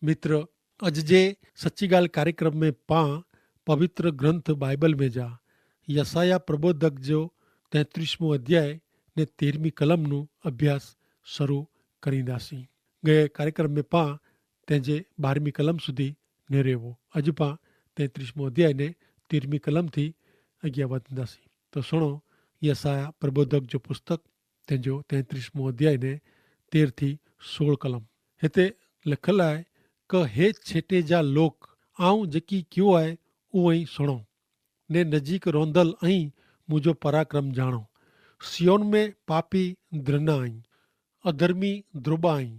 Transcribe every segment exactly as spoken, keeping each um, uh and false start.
મિત્ર, અજ જે સચ્ચી ગાલ કાર્યક્રમ મેં પાં પવિત્ર ગ્રંથ બાઈબલ મેં જા યસાયાહ પ્રબોધક જો તૈત્રીસમો અધ્યાય ને તેરમી કલમનું અભ્યાસ શરૂ કરીંદા સી. ગયે કાર્યક્રમ મેં પાં તેજે બારમી કલમ સુધી નેરેવો. અજ પાં તૈત્રીસમો અધ્યાય ને તેરમી કલમ થી અજ્ઞા વધંદા સી. તો સુણો યસાયાહ પ્રબોધક જો પુસ્તક તેજો તૈત્રીસમો અધ્યાય ને તેર થી સોળ કલમ. હેતા લખલ આય, કે હે છેટે જા લોક, આઉં જેકી ક્યો આય ઉ અહીં સુણો, ને નજીક રોંધલ અહીં મુજો પરાક્રમ જાણો. સિયોન મેં પાપી દ્રન્ના અહીં, અધર્મી દ્રોબા અહીં.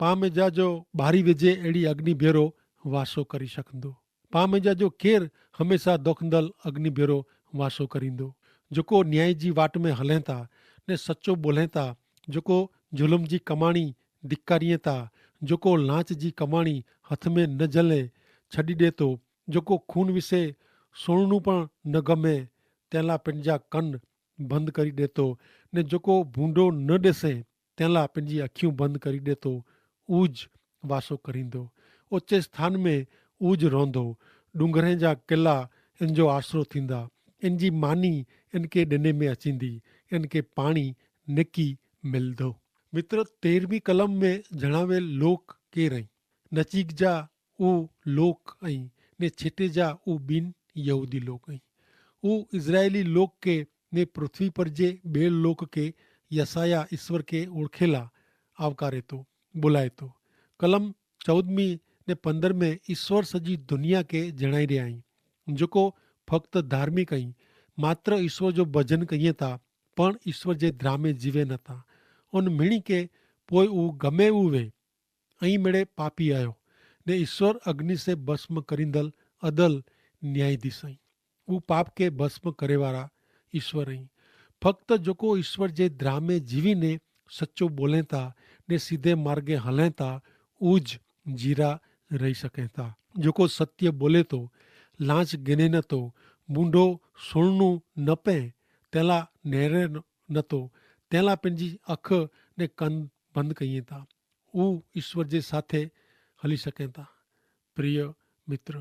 પામે જા જો બારી વેજે એડી અગ્નિ ભેરો વાસો કરી શકંદો? પામે જા જો કેર હમેંસા દોખંદલ અગ્નિ ભેરો વાસો કરીંદો? જોકો ન્યાય જી વાટ મેં હલેંતા ને સચો બોલેંતા, જોકો ઝુલમ જી કમાણી ધિક્કારિયેંતા, જોકો લાંચ જી કમાણી હથ મેં ન જલે છડી દેતો, જોકો ખૂન વિશે સોણનું પણ ન ગમે તેલા પંજા કન બંધ કરી દેતો, ને જોકો ભૂંડો ન દેસે તેલા પંજી અખ્યું બંધ કરી દેતો, ઉજ વાસો કરીંદો. ઓચ્ચે સ્થાન મેં ઉજ રોંધો. ડુંગરે જા કેલા એનજો આશરો થીંદા. એનજી માની એનકે ડેને મેં અચીંદી. એનકે પાણી નેકી મેલદો. મિત્ર, તેરમી કલમ મેં જણાવેલ લોક કે રહી? નચીક જા ઉ લોક અહીં ને છેટે જા ઉ બિન યહૂદી લોક અહીં. ઉ ઇઝરાયેલી લોક કે ને પૃથ્વી પર જે બે લોક કે યસાયાહ ઇશ્વર કે ઓળખેલા આવકારે તો બોલાય તો. કલમ ચૌદમી ને પંદરમે ઇશ્વર સજી દુનિયા કે જણાઈ રહ્યા અહીં, જોકો ફક્ત ધાર્મિક અહીં, માત્ર ઇશ્વર જો ભજન કહિયે તા, પણ ઇશ્વર જે દ્રામે જીવે નતા. ઉન મિણી કે પોય ઉ ગમે ઉવે અહીં મેળે પાપી આયો, ને ઇશ્વર અગ્નિ સે ભસ્મ કરીંદલ અદલ ન્યાયાધીશ અહીં. ઉપાપ કે ભસ્મ કરેવારા ઇશ્વર અહીં. ફક્ત જોકો ઇશ્વર જે દ્રામે જીવીને સચો બોલેતા ને સીધે માર્ગે હલેતા ઉજ જીરા રહી શકેતા. જોકો સત્ય બોલેતો, લાંચ ગિને નતો, બૂંડો સોણનું નપે તેલા નેરે નતો, તેલા પેનજી અખ ને કન બંધ કહિયે તા ઉ ઇશ્વર જે સાથે હલી શકેતા. પ્રિય મિત્ર,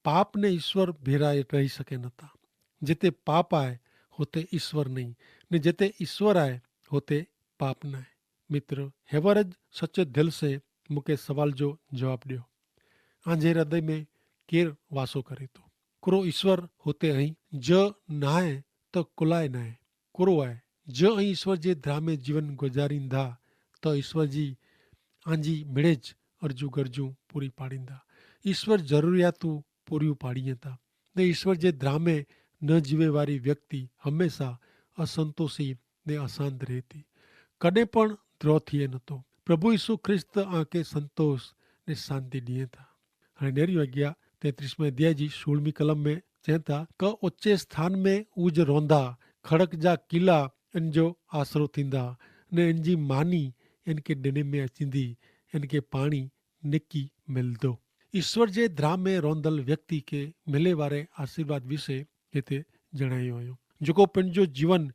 પાપને ઇશ્વર ભેરાએ રહી શકે નતા. જેતે પાપ આય હોતે ઇશ્વર નહીં, ને જેતે ઇશ્વર આય હોતે પાપ નાય. મિત્ર, હેવર જ સચ્ચે ધેલ સે મુકે સવાલ જો જવાબ દ્યો. આંજે હૃદય મેં કેર વાસો કરે તો? કુરો ઇશ્વર હોતે અહીં? જ નાય તો કુલાય નાય. કુરો આય? જ અહીં ઇશ્વર જે ધ્રામે જીવન ગજારીંદા તો ઇશ્વર જી આંજી મિડે જ અરજુ ગરજુ પૂરી પાડીંદા. ઇશ્વર જરૂરિયાતું પૂરી પાડીએ તા. ને ઇશ્વર જે ધ્રામે ન જીવે વારી વ્યક્તિ હમેંસા અસંતોષી ને અસાંત રહેતી. કદે પણ દ્રોહ થિયે નતો. પ્રભુ ઇશુ ખ્રિસ્ત આંકે સંતોષ ને શાંતિ દિયે તા. હણે નેરી વાગ્યા તેત્રીસમે અધ્યાય જી સોળમી કલમ મેં ચેંતા કે ઓચ્ચે સ્થાન મેં ઉજ રોંધા, ખડક જા કિલા એન જો આશરો થીંદા, ને એન જી માની એન કે ડેને મેં અચીંદી, એન કે પાણી નેકી મેલદો. ઇશ્વર જે ધ્રામે રોંધલ વ્યક્તિ કે મેલે વારે આશીર્વાદ વિશે હેતે જણાયો અયો. જોકો પેનજો જીવન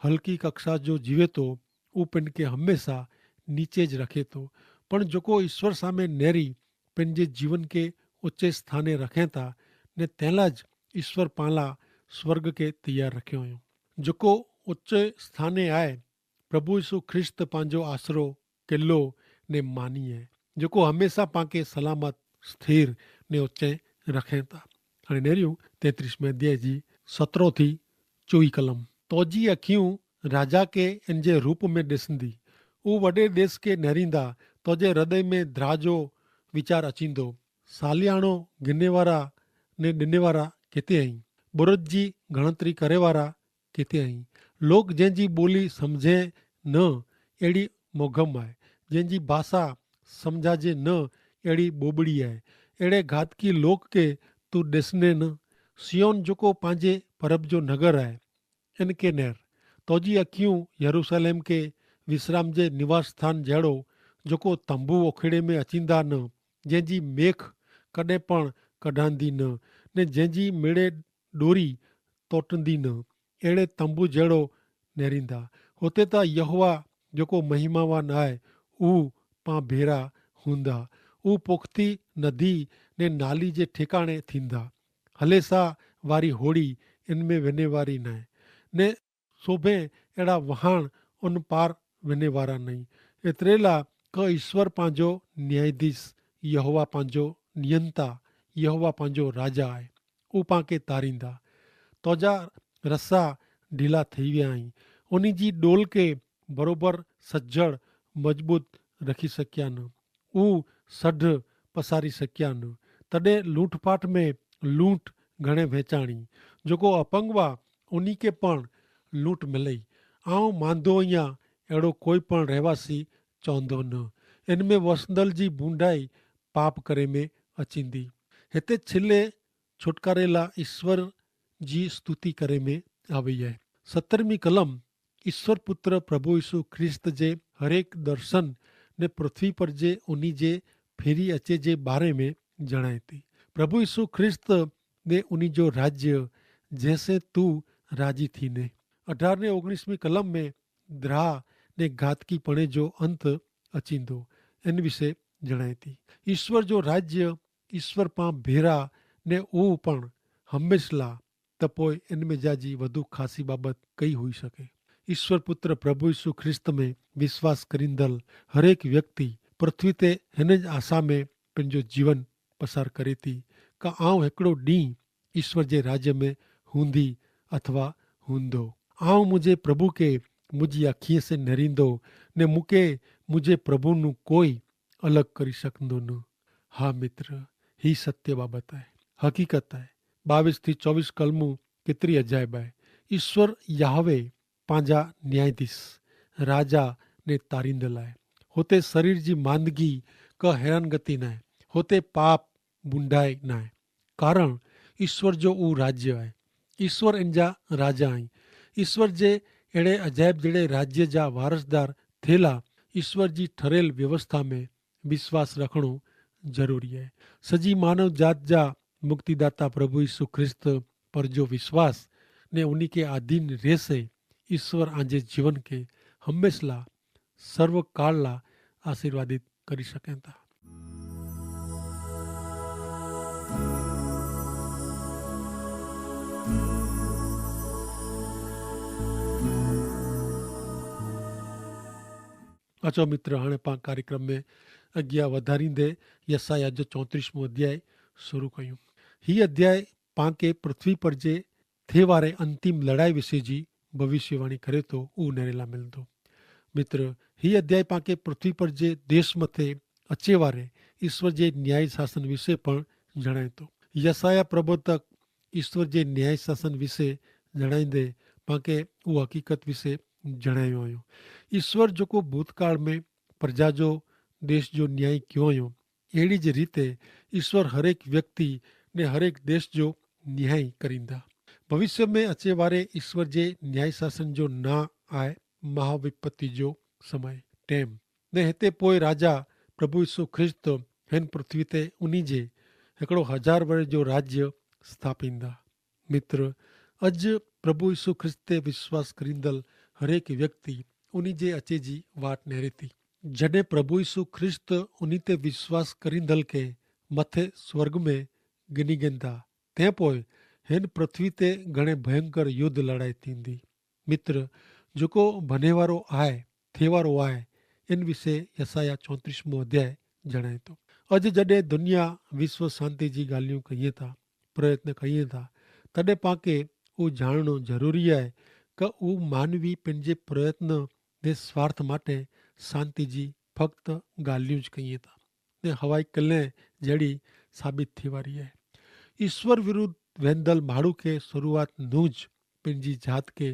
હલકી કક્ષા જો જીવે તો ઉપને કે હમેંસા નીચે જ રખે તો. પણ જોકો ઇશ્વર સામે નેરી પેનજે જીવન કે ઓચ્ચે સ્થાને રખે તા, ને તેલા જ ઇશ્વર પાંલા સ્વર્ગ કે તૈયાર રખ્યો અયો. જોકો ઓચ્ચે સ્થાને આય, પ્રભુ ઇશુ ખ્રિસ્ત પાંજો આશરો કેલો ને માની હૈ, જોકો હમેંસા પાંકે સલામત સ્થિર ને ઓચ્ચે રખે તા. અને નેર્યું તેત્રીસમે અધ્યાય જી સતરો થી ચોવી કલમ. તોજી અખિયું રાજા કે એનજે રૂપ મેં દેસંદી. ઉવડે દેશ કે નેરીંદા તોજે હૃદય મેં દ્રાજો વિચાર અચીંદો. સાલિયાણો ગિનેવારા ને ડિનેવારા કેતે અહીં? બરોજ જી ગણતરી કરેવારા કેતે અહીં? લોક જેન જી બોલી સમઝે ન એડી મોગમ આય, જેન જી ભાષા સમઝાજે ન એડી બોબડી આય. એડે ઘાતકી લોક કે તું દેસને ન? સિયોન જોકો પાંજે પરબ જો નગર આય એન કે નેર. તોજી અખિયું યરૂસલેમ કે વિશ્રામ જે નિવાસસ્થાન જેડો, જોકો તંબુ ઓખેડે મેં અચીંદા ન, જેન જી મેખ કદે પણ કઢાંદી ન, ને જેન જી મેડે ડોરી તોટંદી ન, એડે તંબુ જેડો નેરીંદા. હોતે તા યહોવા જોકો મહિમાવાન આય ઉહ પાં ભેરા હૂંદા. ઉ પોખતી નદી ને નાલી જે ઠેકાણે થીંદા. હલેસા વારી હોડી એન મેં વેને વારી નાય, ને સોભે એડા વહાણ અનપાર વેને વારા નહીં. એતરેલા કે ઈસ્વર પાંજો ન્યાયાધીશ, યહોવા પાંજો નિયંતા, યહોવા પાંજો રાજા આય. ઉપાં કે તારીંદા તોજા રસ્સા ઢીલા થઈ વ્યા હૈં. ઉની જી ડોલ કે બરોબર સજ્જડ મજબૂત રખી શક્યા ન. ઉ સઢ પસારી શક્યા ન. તદે લૂંઠપાટ મેં લૂંઠ ઘણે વહેંચાણી. જોકો અપંગવા ઉની કે પણ લૂંઠ મિલઈ. આઉં માંધો અહિયા એડો કોઈ પણ રહેવાસી ચોંધો ન. એન મેં વસંદલ જી ભૂંડાઈ પાપ કરે મેં અચીંદી. હેતે છેલ્લે છુટકારેલા ઈસ્વર જી સ્તુતિ કરે મેં આવે હૈ. સત્તરમી કલમ ઈસ્વર પુત્ર પ્રભુ ઈસુ ખ્રિસ્ત જે હરેક દર્શન ને પૃથ્વી પર જે ઉની જે ફેરી અચે જે બારે મેં જણાયતી. પ્રભુ ઈસુ ખ્રિસ્ત ને ઉની જો રાજ્ય જેસે તું રાજી થી ને. અઢારને ઓગણીસમી કલમ મેં દ્રાહ ને ઘાતકી પણે જો અંત અચીંદો એન વિશે જણાયતી. ઈસ્વર જો રાજ્ય ઈસ્વર પાં ભેરા ને ઉવ પણ હમેંશલા. તપોય એન મેં જા જી વધુ ખાસી બાબત કઈ હુઈ શકે? ઈસ્વર પુત્ર પ્રભુ ઈસુ ખ્રિસ્ત મેં વિશ્વાસ કરીંદલ હરેક વ્યક્તિ પૃથ્વી તે હેન જ આશા મેં પેનજો જીવન પસાર કરે તી, કા આઉં હેકડો ડીંહ ઈસ્વર જે રાજ્ય મેં હૂંદી અથવા હૂંદો. આઉં મુઝે પ્રભુ કે મુઝે અખીએ સે નરીંદો, ને મુકે મુઝે પ્રભુ નું કોઈ અલગ કરી શકંદો ન. હા મિત્ર, હી સત્ય બાબત આય, હકીકત આય. બાવીસ થી ચોવીસ કલમું કેતરી અજાયબ આય. ઈસ્વર યાહવે પાંજા ન્યાયાધીશ, રાજા ને તારીંદલ આય. હોતે શરીર જી માંદગી કા હેરાનગતિ નાય, હોતે પાપ બુંડાઈ નાય. કારણ ઈસ્વર જો ઉ રાજ્ય આય. ઈસ્વર એનજા રાજા આઈ. ઈસ્વર જે એડે અજાયબ જેડે રાજ્ય જા વારસદાર થેલા ઈસ્વર જી ઠરેલ વ્યવસ્થા મેં વિશ્વાસ રખણો જરૂરી આય. સજી માનવ જાત જા મુક્તિદાતા પ્રભુ ઈસુ ખ્રિસ્ત પર જો વિશ્વાસ ને ઉની કે આધીન રહેશે. ઈસ્વર આજે જીવન કે હમેંશલા સર્વકાળલા આશીર્વાદિત કરી શકેતા. અચ્છો મિત્ર, હાણે પાં કાર્યક્રમ મેં અગિયા વધારી દે યસાયાહ જો ચોત્રીસમો અધ્યાય શરૂ કહ્યું. હી અધ્યાય પાંકે પૃથ્વી પર જે થેવારે અંતિમ લડાઈ વિશે જી ભવિષ્યવાણી કરે તો ઉનેરેલા મિલતો. મિત્ર, હી અધ્યાય પાંકે પૃથ્વી પર જે દેશ મતે અચેવારે ઈસ્વર જે ન્યાયી શાસન વિશે પણ જણાયતો. યસાયાહ પ્રબોધક ઈસ્વર જે ન્યાયી શાસન વિશે જણાઈ દે પાંકે ઉહ હકીકત વિશે જણાયો આયો. ઈસ્વર જોકો ભૂતકાળ મેં પ્રજા જો દેશ જો ન્યાયી ક્યો આયો, એડી જ રીતે ઈસ્વર હરેક વ્યક્તિ ને હરેક દેશ જો ન્યાયી કરીંદા. ભવિષ્ય મેં અચેવારે ઈસ્વર જે ન્યાયી શાસન જો ના આય મહાવિપત્તિ જો સમય ટેમ. ને હેતે પોય રાજા પ્રભુ ઈસુ ખ્રિસ્ત હેન પૃથ્વી તે ઉની જે હેકડો હજાર વરે જો રાજ્ય સ્થાપિંદા. મિત્ર, અજ પ્રભુ ઈસુ ખ્રિસ્ત તે વિશ્વાસ કરીંદલ હરેક વ્યક્તિ ઉની જે અચે જી વાટ નહરી થી. જડે પ્રભુ ઈસુ ખ્રિસ્ત ઉની તે વિશ્વાસ કરીંદલ કે મતે સ્વર્ગ મેં ગિની ગેંદા, તે પોય હેન પૃથ્વી તે ઘણે ભયંકર યુદ્ધ લડાઈ થીંદી. મિત્ર, જોકો ભનેવારો આય, થેવારો આય, એન વિશે યસાયાહ ચોત્રીસમો અધ્યાય જણાયતો. અજ જડે દુનિયા વિશ્વ શાંતિ જી ગાલિયું કહિયે થા, પ્રયત્ન કહિયે થા, તદે પાંકે ઉજાણનો જરૂરી આય કે ઉ માનવી પેનજે પ્રયત્ન ને સ્વાર્થ માટે શાંતિ જી ફક્ત ગાલિયું જ કહિયે થા. ને હવાઈ કલે જેડી સાબિત થીવારી આય. ઈસ્વર વિરુદ્ધ વેંદલ માડૂ કે શરૂઆત નું જ પેનજી જાત કે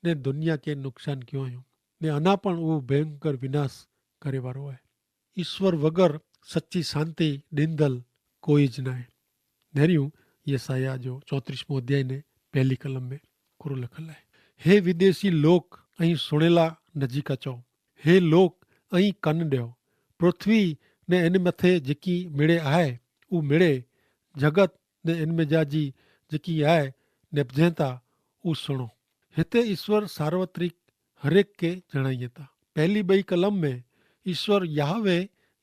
ને દુનિયા કે નુકસાન ક્યો આયો, ને અના પણ ઉહ ભયંકર વિનાશ કરેવારો આય. ઈસ્વર વગર સચ્ચી શાંતિ દીંદલ કોઈ જ નાય. નેર્યું યસાયાહ જો ચોત્રીસમો અધ્યાય ને પહેલી કલમ મેં કુરુ લખલ આય. હે વિદેશી લોક, અહીં સુણેલા નજીકા ચો. હે લોક, અહીં કન દેવ. પૃથ્વી ને એન મતે જેકી મેળે આય ઉહ મેળે, જગત ને એન મેં જા જી જેકી આય નેપજેતા ઉહ સુણો. હેતા ઈસ્વર સાર્વત્રિક હરેક કે જણાઈ હતા. પહેલી બઈ કલમ મેં ઈસ્વર યાહવે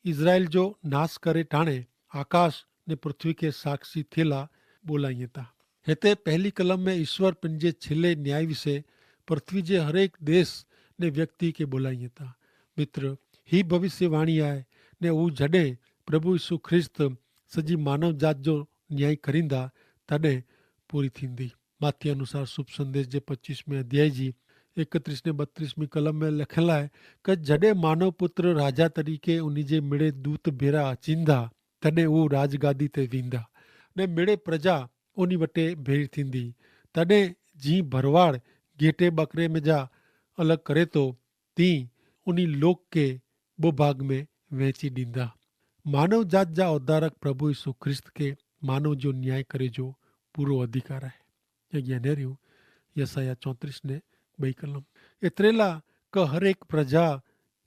ઇઝરાયેલ જો નાસ કરે ટાણે આકાશ ને પૃથ્વી કે સાક્ષી થેલા બોલાઈ તા. હેતા પહેલી કલમ મેં ઇશ્વર પન જે છેલ્લે ન્યાય વિશે પૃથ્વી જે હરેક દેશ ને વ્યક્તિ કે બોલાઈ તા. મિત્ર, હી ભવિષ્યવાણી આય, ને ઉં જડે પ્રભુ ઇશુ ખ્રિસ્ત સજી માનવ જાત જો ન્યાય કરીંદા તદે પૂરી થીંદી. માથ્ય અનુસાર શુભ સંદેશ જે પચ્ચીસમે અધ્યાય જી એકત્રીસ ને બત્રીસમી કલમ મેં લખેલા હૈ, કે જડે માનવ પુત્ર રાજા તરીકે ઉની જે મેળે દૂત ભેરા અચીંદા, તદે ઉં રાજગાદી તે વીંદા, ને મેળે પ્રજા ઉની વટે ભેરી થીંદી. તદે જી ભરવાડ ગેટે બકરે મેં જા અલગ કરે તો, તી ઉની લોક કે બો ભાગ મેં વહેંચી દીંદા. માનવ જાત જા ઉદ્ધારક પ્રભુ ઈસુ ખ્રિસ્ત કે માનવ જો ન્યાય કરે જો પૂરો અધિકાર હૈ. યજ્ઞાનેર્યું યસાયાહ ચોત્રીસ ને બઈ કલમ. એતરેલા કે હરેક પ્રજા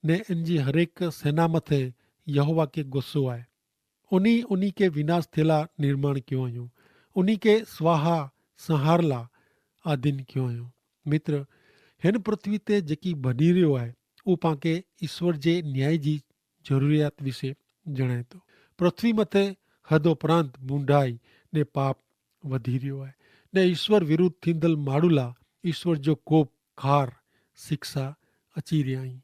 ને એનજી હરેક સેના મતે યહોવા કે ગોસો આય. ઉની ઉની કે વિનાશ થેલા નિર્માણ ક્યો અયો. ઉની કે સ્વાહા સંહારલા આધીન ક્યો અયો. મિત્ર, હેન પૃથ્વી તે જેકી ભની રહ્યો આય, ઉપાંકે ઈસ્વર જે ન્યાય જી જરૂરિયાત વિશે જણાયતો. પૃથ્વી મતે હદો પ્રાંત બુંડાઈ ને પાપ વધી રહ્યો આય, ને ઈસ્વર વિરુદ્ધ થીંદલ માડૂલા ઈસ્વર જો કોપ ખાર શિક્ષા અચી રહ્યા હૈં.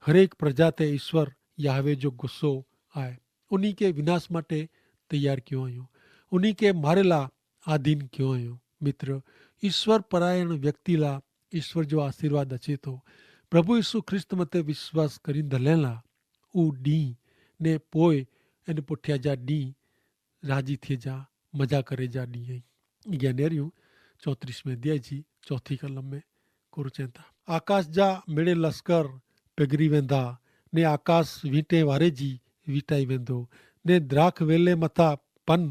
હરેક પ્રજા તે ઈસ્વર યાહવે જો ગુસ્સો આય, ઉની કે વિનાશ માટે તૈયાર ક્યો અયો. ઉની કે મારેલા આધીન ક્યો અયો. મિત્ર, ઈસ્વર પરાયણ વ્યક્તિલા ઈસ્વર જો આશીર્વાદ અચેતો. પ્રભુ ઈસુ ખ્રિસ્ત મતે વિશ્વાસ કરીંદલેલા ઉં દી ને પોય એન પુઠ્યા જા દી રાજી થે જા મજા કરે જા દી. અજ્ઞાનેર્યું ચોત્રીસમે અધ્યાય જી ચોથી કલમ મેં કોરો ચેંતા, આકાશ જા મેડે લશ્કર પેગરી વેંધા, ને આકાશ વીંટે વારે જી વીંટાઈ વેંધો, ને દ્રાખ વેલે મતા પન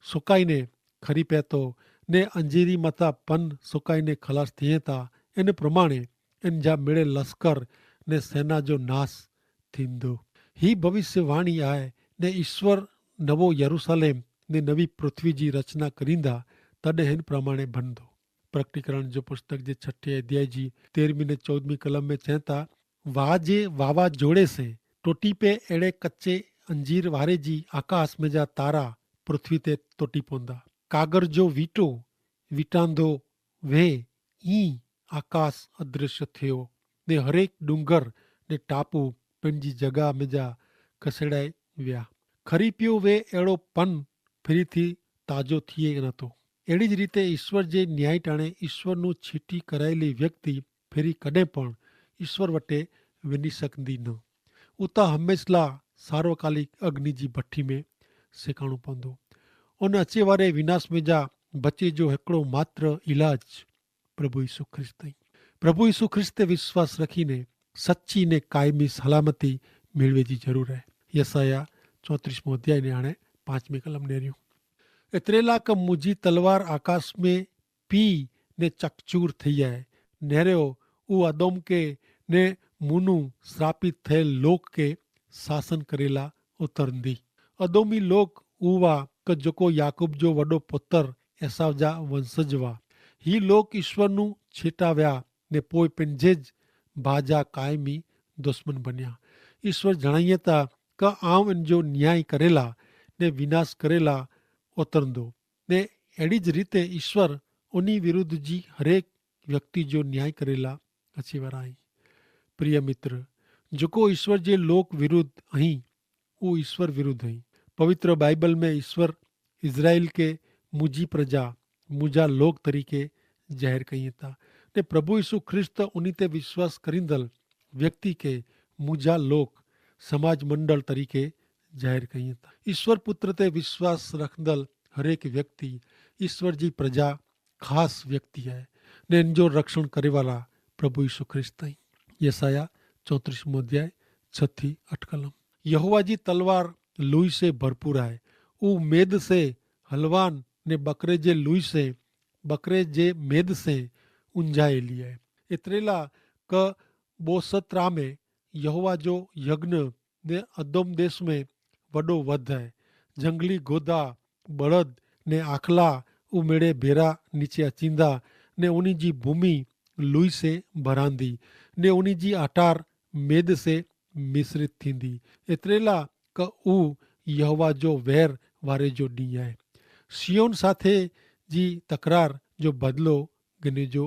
સુકાઈ ને ખરી પેતો, ને અંજીરી મતા પન સુકાઈ ને ખલાસ થિયે તા. એન પ્રમાણે એન જા મેડે લશ્કર ને સેના જો નાસ થીંદો. હી ભવિષ્યવાણી આય, ને ઈસ્વર નવો યરુસાલેમ ને નવી પૃથ્વી જી રચના કરીંદા, તદે હેન પ્રમાણે ભનદો. પ્રકટીકરણ જો પુસ્તક જે છઠ્ઠે અધ્યાય જી તેરમી ને ચૌદમી કલમ મેં ચેંતા, વાહ જે વાવા જોડે સે ટોટી પે એડે કચ્ચે અંજીર વારે જી આકાશ મેં જા તારા પૃથ્વી તે તોટી પોંદા. કાગર જો વીટો વીટાંદો વહે ઈ આકાશ અદ્રશ્ય થયો, ને હરેક ડુંગર ને ટાપુ પેનજી જગા મેં જા કસેડાઈ વ્યા. ખરી પ્યો વે એડો પન ફિરી થી તાજો થિયે નતો. એડી જ રીતે ઈસ્વર જે ન્યાયી ટાણે ઈસ્વરનું છીટી કરાયેલી વ્યક્તિ ફિરી કદે પણ ઈસ્વર વટે વેની સકંદી ન. ઉતા હમેંશલા સાર્વકાલિક અગ્નિ જી ભઠ્ઠી મેં સેકાણું પંદો. અને અચેવારે વિનાશ મેં જા બચે જો હેકડો માત્ર ઇલાજ પ્રભુ ઈસુ ખ્રિસ્ત હૈં. પ્રભુ ઈસુ ખ્રિસ્ત તે વિશ્વાસ રખી ને સચ્ચી ને કાયમી સલામતી મેળવે જી જરૂર હૈ. યસાયાહ ચોત્રીસમો અધ્યાય ને આણે પાંચમી કલમ નેર્યું. એતરેલા કે મુઝે તલવાર આકાશ મેં પી ને ચકચૂર થઈ હૈ. નેર્યો ઉ અદોમ કે ને મુનું શ્રાપિત થયેલ લોક કે શાસન કરેલા ઉતરંદી. અદોમી લોક ઉવા કે જોકો યાકૂબ જો વડો પુતર એસાવ જા વંશજ વા. હી લોક ઈસ્વરનું છેટાવ્યા ને પોય પેનજે જ ભાજા કાયમી દુશ્મન બન્યા. ઈસ્વર જણાયે તા કે આવ એન જો ન્યાય કરેલા ને વિનાશ કરેલા ઉતરંદો. ને એડી જ રીતે ઈસ્વર ઉની વિરુદ્ધ જી હરેક વ્યક્તિ જો ન્યાય કરેલા અચેવારા હૈં. પ્રિય મિત્ર, જોકો ઈસ્વર જે લોક વિરુદ્ધ અહીં ઉ ઈસ્વર વિરુદ્ધ હૈં. પવિત્ર બાઈબલ મેં ઈસ્વર ઇઝરાઇલ કે મુજી પ્રજા મુજા લોક તરીકે જાહેર કહીં તા. ને પ્રભુ ઈસુ ખ્રિસ્ત ઉની તે વિશ્વાસ કરીંદલ વ્યક્તિ કે મુજા લોક સમાજ મંડળ તરીકે જાહેર કહીં તા. ઈસ્વર પુત્ર તે વિશ્વાસ રખંદલ હરેક વ્યક્તિ ઈસ્વર જી પ્રજા ખાસ વ્યક્તિ હૈ. ને એન જો રક્ષણ કરેવાલા પ્રભુ ઈસુ ખ્રિસ્ત હૈં. યસાયાહ ચોત્રીસમો અધ્યાય છ થી અઠ કલમ. યહોવા જી તલવાર લુઈ સે ભરપૂર હૈ. ઉમેદ સે હલવાન ને બકરે જે લુઈ સે બકરે જે મેદ સે ઉંજાયેલી હૈ. એતરેલા કે બોસત્રામે યહોવા જો યજ્ઞ ને અદોમ દેશ મેં વડો વધ હૈ. જંગલી ગોદા બળદ ને આખલા ઉમેડે ભેરા નીચે અચીંદા, ને ઉની જી ભૂમિ લુઈ સે ભરાંદી, ને ઉની જી આટાર મેદ સે મિશ્રિત થીંદી. એતરેલા ક કે ઉહ યહોવા જો વૈર વારે જો ડીંહ આય. સિયોન સાથે જી તકરાર જો બદલો ગને જો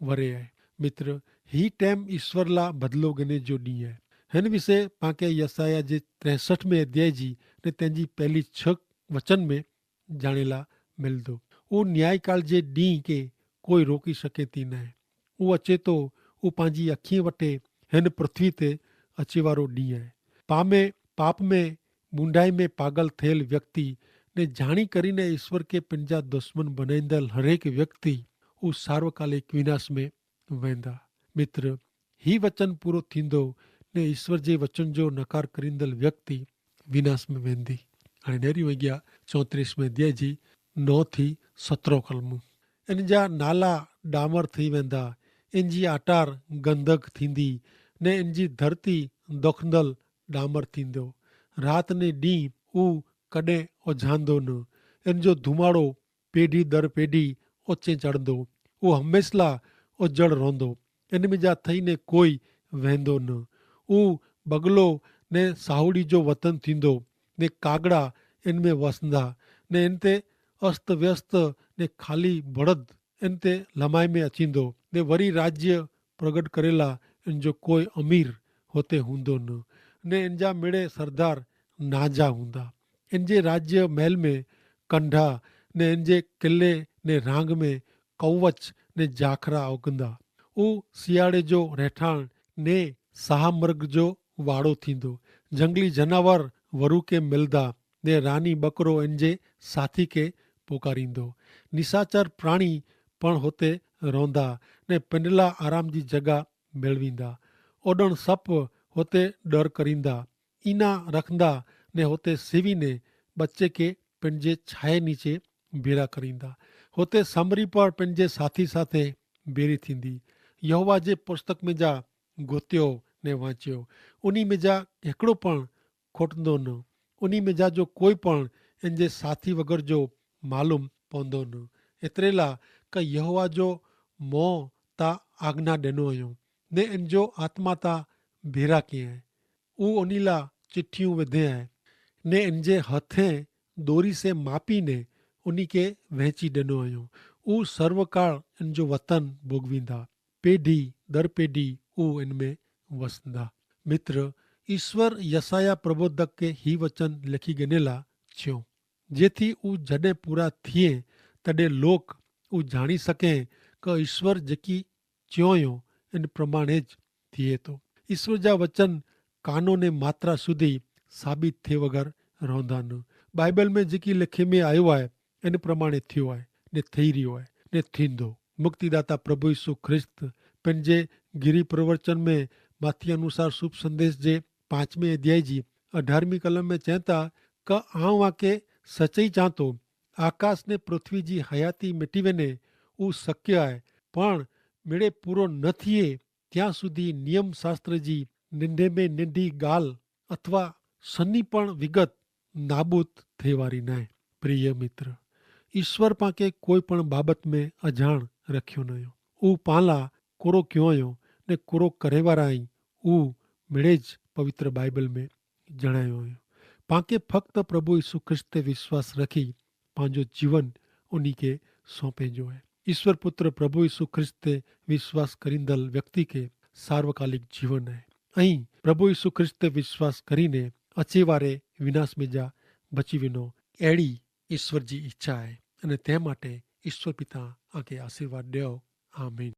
વરે આય. મિત્ર, હી ટેમ ઈસ્વર લા બદલો ગને જો ડીંહ આય. હેન વિશે પાંકે યસાયાહ જે ત્રેસઠ મેં અધ્યાય જી ને તેની પહેલી છ વચન મેં જાણેલા મિલદો. ઉહ ન્યાયકાલ જે ડીંહ કે કોઈ રોકી શકેતી નાય. ઉહ અચેતો, ઉહ પાંજી અખી વટે હેન પૃથ્વી તે અચેવારો ડીંહ આય. પામે પાપ મેં બુંડાઈ મેં પાગલ થયેલ વ્યક્તિ ને જાણી કરીને ઈસ્વર કે પંજા દુશ્મન બનાઈંદલ હરેક વ્યક્તિ ઉહ સાર્વકાલિક વિનાશ મેં વેંદા. મિત્ર, હી વચન પૂરો થીંદો ને ઈસ્વર જે વચન જો નકાર કરીંદલ વ્યક્તિ વિનાશ મેં વેંદી. અને નેરી વૈ ગ્યા ચોત્રીસ મેં દ્યાજી નવ થી સત્રો કલમું. એન જા નાલા ડામર થી વેંદા, એન જી આટાર ગંધક થીંદી ને એન જી ધરતી દોખંદલ ડામર થીંદો. રાત ને ડીંહ ઉહ કડે ઓઝાંદો ન. એન જો ધુમાડો પેઢી દર પેઢી ઓચે ચડ઼દો. ઉહ હમેંસલા ઓજડ રોંદો. એન મેં જા થઈ ને કોઈ વહેંદો ન. ઉહ બગલો ને સાહુડી જો વતન થીંદો. ને કાગડા એન મેં વસંદા. ને એન તે અસ્ત વ્યસ્ત ને ખાલી ભડદ એન તે લમાઈ મેં અચીંદો. ને વરી રાજ્ય પ્રગટ કરેલા એન જો કોઈ અમીર હોતે હુંદો ન. ને એન જા મેળે સરદાર નાજા હુંદા. એન જે રાજ્ય મહેલ મેં કંઢા ને એન જે કિલ્લે ને રાંગ મેં કવચ ને જાખરા ઓગંદા. ઉહ સિયાળે જો રહેઠાણ ને સહામર્ગ જો વાડો થીંદો. જંગલી જનાવર વરૂ કે મિલદા. ને રાની બકરો એન જે સાથી કે પોકારીંદો. નિસાચર પ્રાણી પણ હોતે રોંદા ને પેંડલા આરામ જી જગા મેળવીંદા. ઓડણ સપ હોતે ડર કરીંદા. ઇના રખંદા ને હોતે સેવી ને બચ્ચે કે પેનજે છાયે નીચે ભેરા કરીંદા. હોતે સમરી પણ પેનજે સાથી સાથે ભેરી થીંદી. યહોવા જે પુસ્તક મેં જા ગોત્યો ને વાંચ્યો. ઉની મેં જા હેકડો પણ ખોટંદો ન. ઉની મેં જા જો કોઈ પણ એનજે સાથી વગર જો માલૂમ પોંદો ન. એતરેલા કે યહોવા જો મોં તા આજ્ઞા દેનો અયો ને એનજો આત્મા તા ભેરા કિયા હૈ. ઉહ ઉની લા ચિઠ્ઠિયું વધે હૈ ને એનજે હથે દોરી સે માપી ને ઉની કે વહેંચી દેનો અયો. ઉહ સર્વકાળ એનજો વતન ભોગવીંદા. પેઢી દર પેઢી ઉહ એન મેં વસંદા. મિત્ર, ઈસ્વર યસાયાહ પ્રબોધક કે હી વચન લેખી ગનેલા છ્યો, જેથી ઉહ જડે પૂરા થિયે તદે લોક ઉહ જાણી સકે કે ઈસ્વર જેકી ચ્યોંયો એન પ્રમાણે જ થિયે તો. ઈસ્વર જા વચન કાનોને માત્રા સુધી સાબિત થે વગર રોંધા ન. બાઈબલ મેં જેકી લેખે મેં આયો આય એન પ્રમાણે થિયો આય ને થઈ રહ્યો આય ને થીંદો. મુક્તિદાતા પ્રભુ ઈસુ ખ્રિસ્ત પેનજે ગિરી પ્રવર્ચન મેં માથી અનુસાર શુભ સંદેશ જે પાંચમે અધ્યાય જી અઢારમી કલમ મેં ચેંતા, કા આઉં આકે સચઈ ચાંતો આકાશ ને પૃથ્વી જી હયાતી મિટી વેને ઉં શક્ય આય, પણ મેળે પૂરો ન થિયે ત્યાં સુધી નિયમશાસ્ત્ર જી નિંધે મેં નિંધી ગાલ અથવા સન્ની પણ વિગત નાબૂદ થેવારી નાય. પ્રિય મિત્ર, ઈસ્વર પાંકે કોઈ પણ બાબત મેં અજાણ રખ્યો નયો. ઉપાલા કોરો ક્યોંયો ને કોરો કરેવારાઈ ઉં મેળે જ પવિત્ર બાઈબલ મેં જણાયો અયો. પાંકે ફક્ત પ્રભુ ઈસુ ખ્રિસ્ત તે વિશ્વાસ રખી પાંજો જીવન ઉની કે સોંપે જો હૈ. ઈસ્વર પુત્ર પ્રભુ ઈસુ ખ્રિસ્ત તે વિશ્વાસ કરીંદલ વ્યક્તિ કે સાર્વકાલિક જીવન હૈ. અહીં પ્રભુ ઈસુ ખ્રિસ્ત તે વિશ્વાસ કરીને અચેવારે વિનાશ મેં જા બચી વિનો એડી ઈસ્વર જી ઇચ્છા હૈ. અને તે માટે ઈસ્વર પિતા આકે આશીર્વાદ દેવ. આમીન.